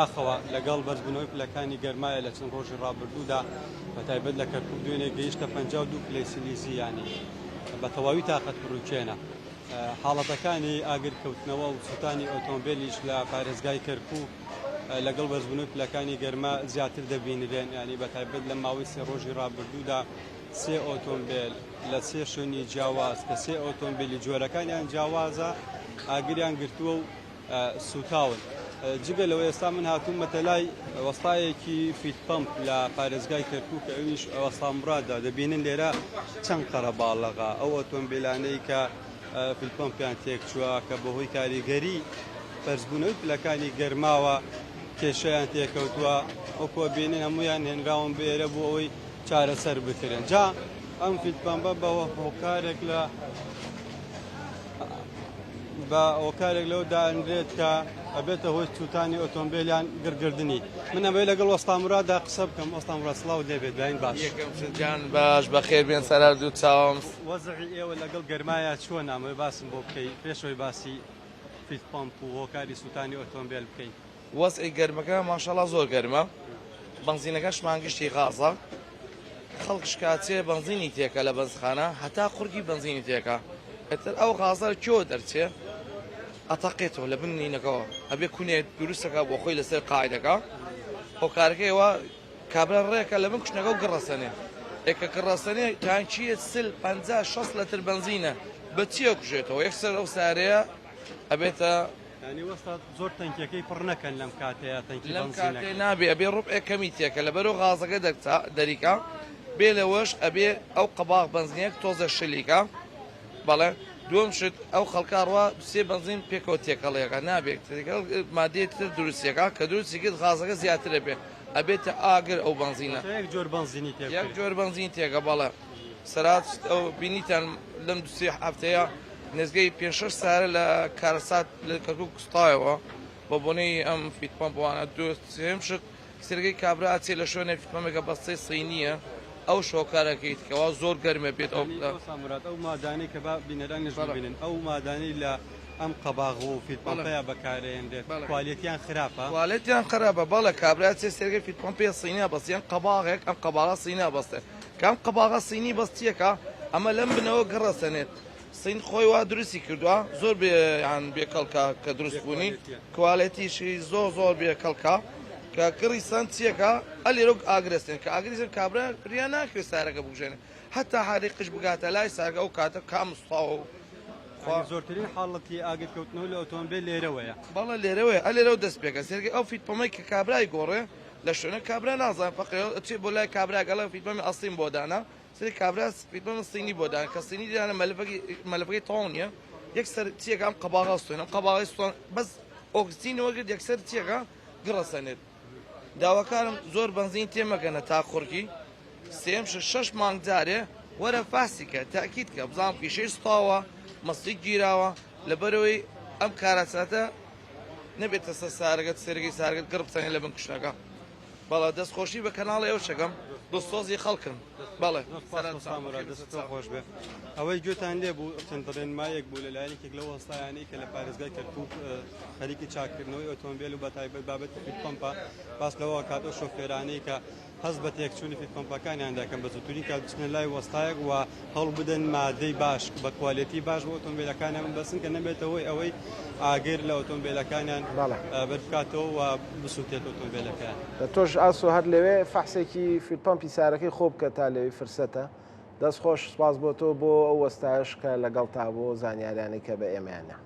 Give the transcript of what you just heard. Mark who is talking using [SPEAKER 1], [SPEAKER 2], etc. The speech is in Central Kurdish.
[SPEAKER 1] داخەوە لەگەڵ بەرزبوونەوەی پلەکانی گەرمایە لە چەند ڕۆژی ڕابردوودا بەتایبەت لە کەرکوک دوێنێ گەیشتە 52 پلەی سیلیزی یانی بە تەواوی تاقەت پڕوکێنە. حاڵەتەکانی ئاگرکەوتنەوە و سووتانی ئۆتۆمبێلیش لە پارێزگای کەرکوک لەگەڵ بەرزبوونەوەی پلەکانی گەرما زیاتر دەبینرێن یانی بەتایبەت لە ماوەی سێ ڕۆژی ڕابردوودا سێ ئۆتۆمبێل لە سێ شوێنی جیاواز کە سێ ئۆتۆمبیلی جۆرەکانیان جیاوازە ئاگریان گرتووە و سووتاون. جگە لەوە ئێستا من هاتوومەتە لای وەستایەکی فیت پەمپ لە پارێزگای کەرکوک کە ئەویش وەستا مرادە دەبینن لێرە چەند قەرەباڵغە ئەو ئۆتۆمبیلانەی کە فیت پەمپیان تێکچووە کە بەهۆی کاریگەری بەرزبوونەوەی پلەکانی گەرماوە کێشەیان تێکەوتووە وەکو بینن هەمویان هێنراون بێرە بۆ ئەوەی چارەسەر بکرێن جا ئەم فیت پەمپە بە هۆکارێک لە بە هۆکارێک لەوە دائەنرێت کە ئەبێتە هۆی سووتانی ئۆتۆمبێل یان گڕگردنی. من ئەمەوێت لەگەڵ وەستا موراددا قسە بکەم. وەستا موراد سڵاوت لێ بێت، باین باش.
[SPEAKER 2] یەکەم شت گیان باش بەخێر بێن سەر هەردوو چاوم.
[SPEAKER 1] وەزعی ئێوە لەگەڵ گەرمایا چۆنە؟ ئەمەوێت باسم بۆ بکەی پێش ئەوەی باسی فیت پەمپ و هۆکاری سووتانی ئۆتۆمبێل بکەین.
[SPEAKER 2] وەزعی گەرمەکە ماشاڵا زۆر گەرمە بەنزینەکەشمان گشتی غازە خەڵکش کاچێ بەنزینی تێکە لە بەنزخانە هەتا قورگی بەنزینی تێکە ئیتر ئەو غازە کێوە دەرچێ ئەتەقێتەوە لە بن نینەکەەوە ئەبێ کونێت دروستەکە بۆ خۆی لەسەر قاعدەکە هۆکارەکەی وا کابرا ڕێکە لە بن کوشتنەکە و گڕەسەنێ ئێکە گڕەسەنێ تانکیە سل 50 60 لەتر بەنزینە بە چیە کوژێتەوە یەکسەر ئەو سارەیە ئەبێتە
[SPEAKER 1] یانی وەستا زۆر تەنکیەکەی پڕ نەکەن لەم کاتەیا تەنکی
[SPEAKER 2] لەم
[SPEAKER 1] بەنزینەکە.
[SPEAKER 2] کاتەی نابێ ئەبێ ڕوبعێک کەمی تێکە لەبەرو غازەکە دەرچا دەریکا بێ لەوەش ئەبێ ئەو قەباغ بەنزینەک تۆزێ شلیکا بەڵێ دووەم شت ئەو خەڵکە ڕوا سێ بەنزین پێکەوە تێکەڵێکە نابێت تێکەڵ مادەی تر دروستیەکە کە دروستی کرد غازەکە زیاتر ئەبێ ئەبێتە ئاگر ئەو بەنزینە
[SPEAKER 1] واتە یەک جۆر بەنزینی تێ
[SPEAKER 2] یەک
[SPEAKER 1] بکرێ.
[SPEAKER 2] جۆر بەنزین تێکە بەڵێ سەرات ئەو بینیتان لەم دوو سێ هەفتەیە نزگەی پێنج شەش سارە لە کارەسات لە کەرکوک کوستایەوە بە بۆنەی ئەم فیت پەمپوانە دو سێم شت سێرگەی کابرا ئەچێ لە شوێنێک فیت پەمپێکە بەستەی صینیە ئەو شۆکارەکەیت کەوا زۆر گەرمە بێت ئەو
[SPEAKER 1] یانی وەستا موراد ئەو مادانەی کە با بینەرانیش
[SPEAKER 2] بەڵێ.
[SPEAKER 1] ببینن ئەو مادانەی لە ئەم قەباغ و فیت
[SPEAKER 2] بەڵێ.
[SPEAKER 1] پەمپەیا بەکارئێنرێت
[SPEAKER 2] بەڵێ.
[SPEAKER 1] کوالێتیان خراپە؟
[SPEAKER 2] کوالێتیان خراپە بەڵێ کابرا ئەچێ سێرگەی فیت پەمپێ صینیە بەستە یان قەباغێک ئەم قەباغە صینیە بەستێ کە ئەم قەباغە صینی بەستیەکە ئەمە لەم بنەوە گڕەسەنێت سین خۆی وا دروستی کردوە زۆر بێ یان بێ کەڵکە کە دروست بوونی کوالێتیشی زۆر زۆر بێ کەڵکە کە کڕی سەند چیەکە ئەلێرۆک ئاگرستێن کە ئاگریزن کابرا پریا ناکرێت سارەکە بگوژێنێ هەتا حالی قژ بگاتە لای سارگە ئەو کاتە کام سوتاوە و خوا
[SPEAKER 1] زۆرترین حاڵەتی ئاگرکەوتنەوە لە ئۆتۆمبێل لێرەوەیە.
[SPEAKER 2] بەڵێ لێرەوەیە ئەلێرەوە دەست پێکە سێرگە ئەو فیت پەمەی کە کابرای گۆڕێ لە شوێنە کابرا نازان فەقێ ئەچێ بۆ لای کابرا گەڵێ فیت پەمی ئەسڵیم بۆ دانا سەری کابرا فیلمە سینی بۆ دان کە سینی دانە مەلەفەکەی مەلەفەکەی تەواو نییە یەکسەر چیەکە ئەم قەباغە سوێن ئەم قەباغی سوێن بەس ئۆکسجین وەرگرت یەکسەر چیەکە گڕەسەنێت داواکارم زۆر بەنزین تێمەکەنە تا قڕکی سێم شەش مانگ جارێ وەرە فاسی کە تاکید کە بزانم فیشەی سوتاوە مەسیک گیراوە لەبەرەوەی ئەم کارەساتە نەبێتە سەر سارەکەت سێرەکەی سارەکەت گڕ بچەنێ لە بن کوشتەکە بەڵێ دەست خۆشی بە کەناڵی ئەو شەکەم دڵسۆزی خەڵکن بەڵێ
[SPEAKER 1] خۆش بێ ئەوەی گوێتان لێ بوو چەند ڕێنمایەک بوو لەلایەن یەکێک لەو هەستایانەی کە لە پارێزگای کەرکوک خەریکی چاککردنەوەی ئۆتۆمبیل و بە تایبەت بابەتی فیت پەمپە باس لەوە کات ئەو شۆفێرانەی کە هەست بە تێکچوونی فیت پەمپەکانیان دەکەن بە زووترین کات بچنە لای وەستایەک و هەوڵ بدەن مادەی باش بە کوالێتی باش بۆ ئۆتۆمبیلەکانیان ببەستن کە نەبێتە هۆی ئەوەی ئاگر لە ئۆتۆمبیلەکانیان بەر بکاتەوە و بسووتێت ئۆتۆمبیلەکەیان.
[SPEAKER 3] تۆش ئاسۆ هەر لەوێ فەحسێکی فیت پەمپی سارەکەی خۆ بکە تا لەوی فرسەتە. دەست خۆش سپاس بۆ تۆ بۆ ئەو وەستایەش کە لەگەڵتا بۆ زانیاریانەی کە بە ئێمەیان نا.